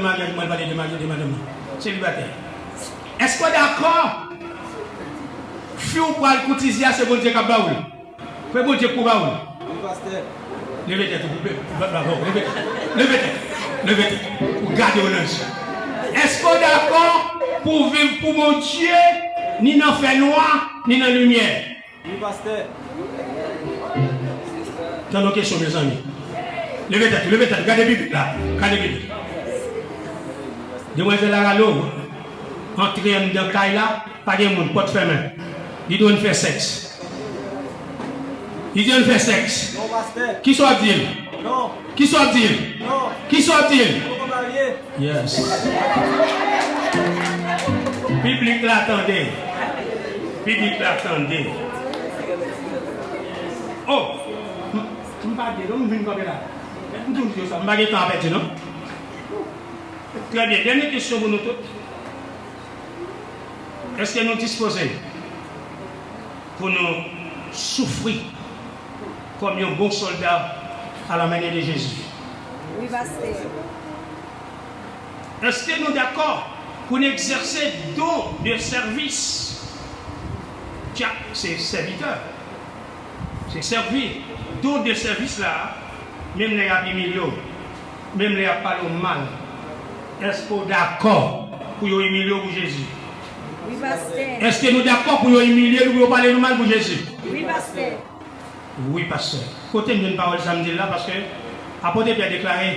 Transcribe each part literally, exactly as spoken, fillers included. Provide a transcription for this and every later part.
maryaj, mwen pale de maryaj de madanm nan. Selibatè. Èske w dakò? Fi w pral koutize a, se Bondye k ap ba w l. Fè Bondye k pou ba w l. Wi, pastè. Leve tèt ou, leve, bravo, leve tèt. Leve tèt. Leve tèt. Ou gade w nan je. Èske w dakò pou w viv pou Bondye, ni nan fènwa, ni nan limyè? Wi, pastè. Tande yon kesyon, mezanmi. Leve tèt ou, leve tèt ou. Gade piblik la. Gade piblik. Demwazèl la rale w. Antre anndan kay la, pa gen moun, pòt fèmen. Li di w ann fè sèks. Li di w ann fè sèks. Non, pastè. Kisa w ap di l? Non. Kisa w ap di l? Non. Kisa w ap di l? Mwen poko marye. Yes. Piblik la tande. Piblik la tande. Oh, m, m pa gen, non, m vin kanpe la. M toujou di yo sa, m pa gen tan a pèdi, non. Trè byen, dènye kesyon pou nou tout. Èske nou dispoze pou nou soufri kòm yon bon sòlda à la manière de Jésus? Wi, pastè. Èske nou dakò pou n egzèse don de sèvis? Tyak, se sèvitè. Se sèvi. Don de sèvis la, menm lè y ap imilye w, menm lè y ap pale w mal, èske w dakò pou yo imilye w pou Jezi? Wi, pastè. Èske nou dakò pou yo imilye nou, pou yo pale nou mal pou Jezi? Wi, pastè. Wi, pastè. Kote m jwenn pawòl sa m di l la? Paske apot Pyè deklare,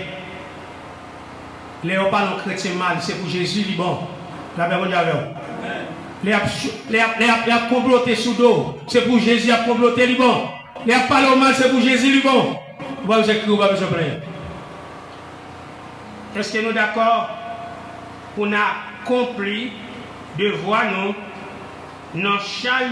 lè yo pale yon kretyen mal, se pou Jezi li bon. Lapè Bondye avè w. Lè y ap, lè y ap, lè y ap, lè y ap konplote sou do w, se pou Jezi y ap konplote li bon. Lè y ap pale w mal, se pou Jezi li bon. Ou pa bezwen kriye, ou pa bezwen plenyen. Èske nou dakò pou n akonpli devwa nou nan chaj